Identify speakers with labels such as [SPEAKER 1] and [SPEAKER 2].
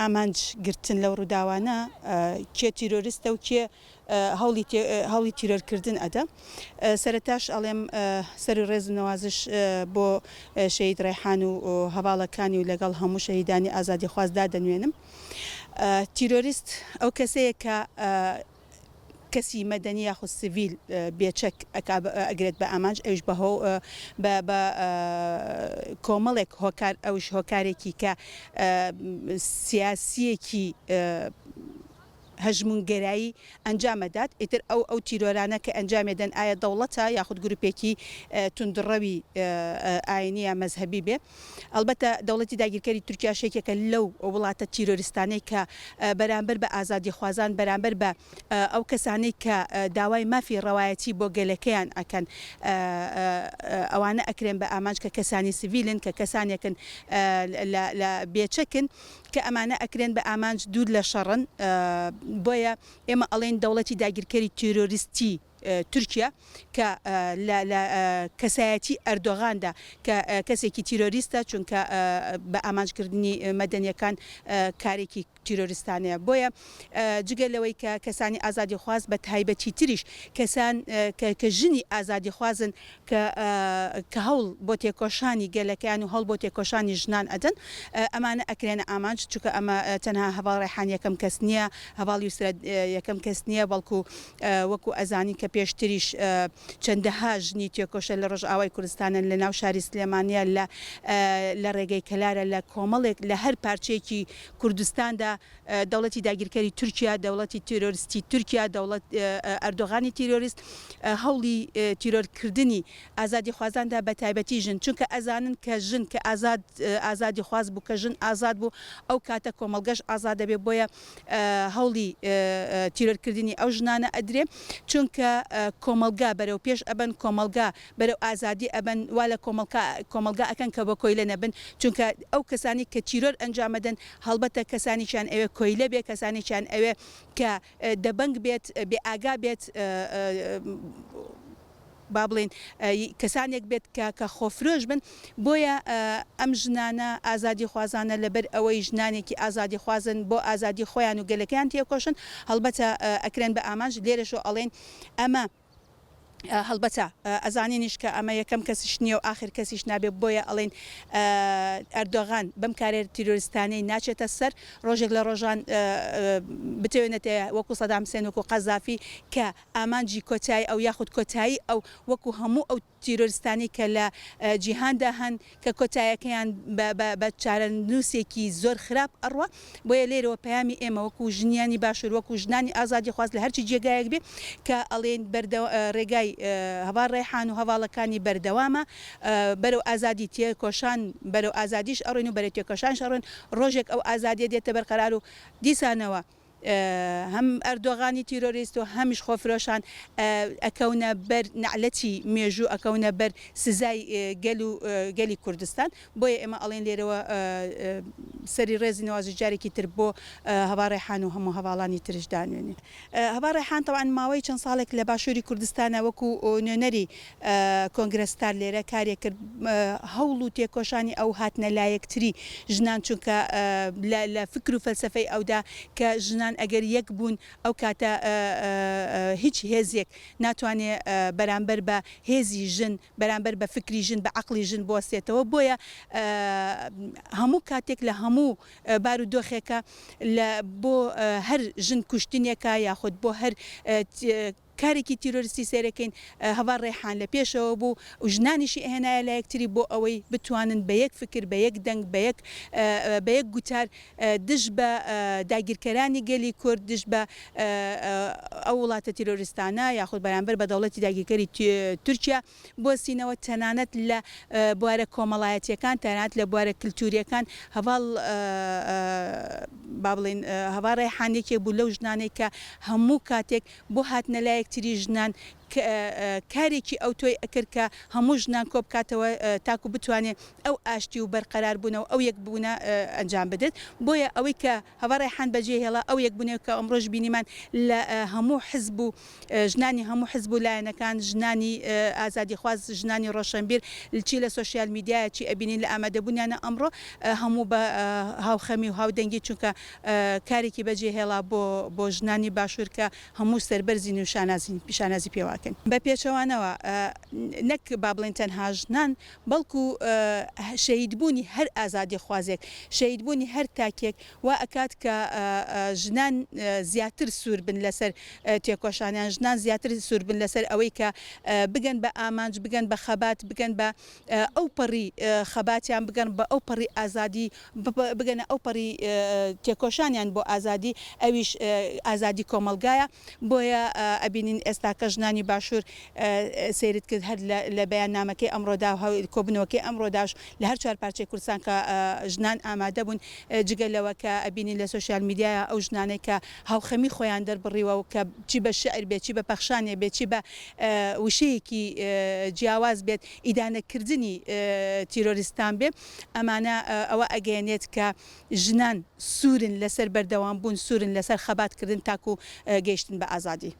[SPEAKER 1] ئامانج گرتن لەو ڕووداوانە کێ تیرۆریستە و کێ هەوڵی هەوڵی تیرۆرکردن ئەدە. سەرەتاش ئەڵێم سەر و ڕێز و نەوازش بۆ شەهید ڕێحان و هەڤاڵەکانی و لەگەڵ هەموو شەهیدانی ئازادیخواز دادەنوێنم. تیرۆریست ئەو کەسەیە کە کەسی مەدەنی یاخود سڤیل بێ چەک ئەکا ئەگرێت بە ئامانج ئەویش بە هۆ بە بە کۆمەڵێک هۆکار ئەوش هۆکارێکی کە سیاسیەکی هەژموونگەرایی ئەنجامەدات ئیتر ئەو ئەو تیرۆرانە کە ئەنجامێدەن ئایا دەوڵەتە یاخود گروپێکی توندڕەوی ئاینی یا مەزهەبی بێ ئەڵبەتە دەوڵەتی داگیرکەری تورکیاش یەکێکە لەو وڵاتە تیرۆریستانەی کە بەرامبەر بە ئازادیخوازان، بەرامبەر بە ئەو کەسانەی کە داوای مافی ڕەوایەتی بۆ گەلەکەیان ئەکەن، ئەوانە ئەکرێن بە ئامانج کە کەسانی سڤیلن، کە کەسانێکن لە بێچەکن، کە ئەمانە ئەکرێن بە ئامانج دوور لە شەڕن. بۆیە ئێمە ئەڵێین دەوڵەتی داگیرکەری تیرۆریستی تورکیا کە لە لە کەسایەتی ئەردۆغاندا کە کەسێکی تیرۆریستە چونکە بە ئامانجکردنی مەدەنیەکان کارێکی تیرۆریستانەیە بۆیە جگە لەوەی کە کەسانی ئازادیخواز بە تایبەتی تریش کەسان کە ژنی ئازادیخوازن کە کە هەوڵ بۆ تێکۆشانی گەلەکەیان و هەوڵ بۆ تێکۆشانی ژنان ئەدەن ئەمانە ئەکرێنە ئامانج چونکە ئەمە تەنها هەڤاڵ ڕێحان یەکەم کەس نییە هەڤاڵ یوسرە یەکەم کەس نییە بەڵکو وەکو ئەزانین کە پێشتریش چەندەها ژنی تێکۆشەر لە ڕۆژئاوای کوردستانن لە ناو شاری سلێمانیە لە لە ڕێگەی کەلارە لە کۆمەڵێک لە هەر پارچەیەکی کوردستاندا دەوڵەتی داگیرکەری تورکیا دەوڵەتی تیرۆریستی تورکیا دەوڵەت ئەردۆغانی تیرۆریست هەوڵی تیرۆرکردنی ئازادیخوازاندا بە تایبەتی ژن چونکە ئەزانن کە ژن کە ئازاد ئازادیخواز بوو کە ژن ئازاد بوو ئەو کاتە کۆمەڵگەش ئازاد دەبێ بۆیە هەوڵی تیرۆرکردنی ئەو ژنانە ئەدرێ چونکە کۆمەڵگا بەرەو پێش ئەبەن کۆمەڵگا بەرەو ئازادی ئەبەن وا لە کۆمەڵکا کۆمەڵگا ئەکەن کە بە کۆیلە نەبن چونکە ئەو کەسانی کە تیرۆر ئەنجامەدەن هەڵبەتە کەسانێکیان ئەوێ کۆیلە بێ کەسانێکیان ئەوێ کە دەبەنگ بێت بێ ئاگا بێت با بڵێین کەسانێک بێت کە کە خۆفرۆش بن، بۆیە ئەم ژنانە ئازادیخوازانە لەبەر ئەوەی ژنانێکی ئازادیخوازن بۆ ئازادی خۆیان و گەلەکەیان تێکۆشن هەڵبەتە ئەکرێن بە ئامانج، لێرەشەوە ئەڵێین ئەمە هەڵبەتە ئەزانینیش کە ئەمە یەکەم کەسیش نییە و ئاخر کەسیش نابێت بۆیە ئەڵێین ئەردۆغان بەم کارە تیرۆریستانەی ناچێتە سەر ڕۆژێک لە ڕۆژان بتەوێنێتە وەکو سەدام حسێن وەکو قەزافی کە ئامانجی کۆتایی ئەو یاخود کۆتایی ئەو وەکو هەموو ئەو تیرۆرستانەی کە لە جیهاندا هەن کە کۆتایەکەیان بە چارەنووسێکی زۆر خراپ ئەڕوا بۆیە لێرەوە پەیامی ئێمە وەکو ژنیانی باشوور وەکو ژنانی ئازادیخواز لە هەرچی جێگایەک بێ کە ئەڵێین ڕێگای هەڤاڵ ڕێحان و هەڤاڵەکانی بەردەوامە بەرەو ئازادی تێکۆشان بەرەو ئازادیش ئەڕۆین و بەرەو تێکۆشانیش ئەڕۆین ڕۆژێک ئەو ئازادیە دێتە بەرقەرار و دیسانەوە هەم ئەردۆغانی تیرۆریست و هەمیش خۆفرۆشان ئەکەونە بەر نەعلەتی مێژوو ئەکەونە بەر سزای گەل و گەلی کوردستان بۆیە ئێمە ئەڵێین لێرەوە سەری ڕێزی نەوازش جارێکی تر بۆ هەڤاڵ ڕێحان و هەموو هەڤاڵانی ترش دانوێنین. هەڤاڵ ڕێحان تەبعەن ماوەی چەند ساڵێک لە باشووری کوردستانە وەکو نوێنەری کۆنگرە ستار لێرە کارێک کرد هەوڵ و تێکۆشانی ئەو هاتنە لایەکتری ژنان چونکە لە فکر و فەلسەفەی ئەودا کە ژنان ئەگەر یەک بوون ئەو کاتە هیچ هێزێک ناتوانێ بەرامبەر بە هێزی ژن بەرامبەر بە فکری ژن بە عەقڵی ژن بوەستێتەوە بۆیە هەموو کاتێک لە هەموو بارودۆخێکە لە بۆ هەر ژن کوشتنێکە یاخود بۆ هەر کارێکی تیرۆریستی سەیرەکەین هەڤاڵ ڕێحان لە پێشەوە بوو و ژنانیشی ئەهێنایە لە یەکتری بۆ ئەوەی بتوانن بە یەک فکر بە یەک دەنگ بە یەک بە یەک گوتار دژ بە داگیرکەرانی گەلی کورد دژ بە ئەو وڵاتە تیرۆریستانە یاخود بەرامبەر بە دەوڵەتی داگیرکەری تورکیا بوەستینەوە تەنانەت لە بوارە کۆمەڵایەتیەکان تەنانەت لە بوارە کلتوریەکان هەڤاڵ با بڵێین هەڤاڵ ڕێحان یەکێک بوو لەو ژنانەی کە هەموو کاتێک بۆ هاتنە لایەکتری ژنان کارێکی ئەوتۆی ئەکرد کە هەموو ژنان کۆبکاتەوە تاکو بتوانێ ئەو ئاشتی و بەرقەراربوونە و ئەو یەکبوونە ئەنجام بدرێت. بۆیە ئەوەی کە هەڤاڵ ڕەیحان بەجێ هێڵا ئەو یەکبوونەیە کە ئەمڕۆش بینیمان لە هەموو حزب و ژنانی هەموو حزب و لایەنەکان، ژنانی ئازادیخواز، ژنانی ڕۆشەنبیر چی لە سۆشیال میدیایە چی ئەبینین لە ئامادەبوونیانە ئەمڕۆ هەموو بە هاوخەمی و هاودەنگی چونکە کارێکی بەجێ هێڵا بۆ بۆ ژنانی باشوور کە هەموو سەربەرزین و شانازین شانازی پێوە ئەکەین. بە پێچەوانەوە نەک با بڵێین تەنها ژنان بەڵکو شەهیدبوونی هەر ئازادیخوازێک، شەهیدبوونی هەر تاکێک وا ئەکات کە ژنان زیاتر سوور بن لەسەر تێکۆشانیان، ژنان زیاتر سوور بن لەسەر ئەوەی کە بگەن بە ئامانج، بگەن بە خەبات، بگەن بە ئەوپەڕی خەباتیان، بگەن بە ئەوپەڕی ئازادی، بگەنە ئەوپەڕی تێکۆشانیان بۆ ئازادی، ئەویش ئازادی کۆمەڵگایە. بۆیە ئەبینین ئێستاکە ژنانی باشوور سەیرت کرد هەر لە بەیاننامەکەی ئەمڕۆدا و کۆبوونەوەکەی ئەمڕۆداش لە هەر چوارپارچەی کوردستان کە ژنان ئامادە بوون جگە لەوە کە ئەبینین لە سۆشیال میدیایا ئەو ژنانەی کە هاوخەمی خۆیان دەربڕیوە و کە چی بە شیعر بێت چی بە پەخشانێ بێت چی بە وشەیەکی جیاواز بێت ئیدانەکردنی تیرۆریستان بێ ئەمانە ئەوە ئەگەیەنێت کە ژنان سوورن لەسەر بەردەوام بوون، سوورن لەسەر خەبات کردن تاکوو گەیشتن بە ئازادی.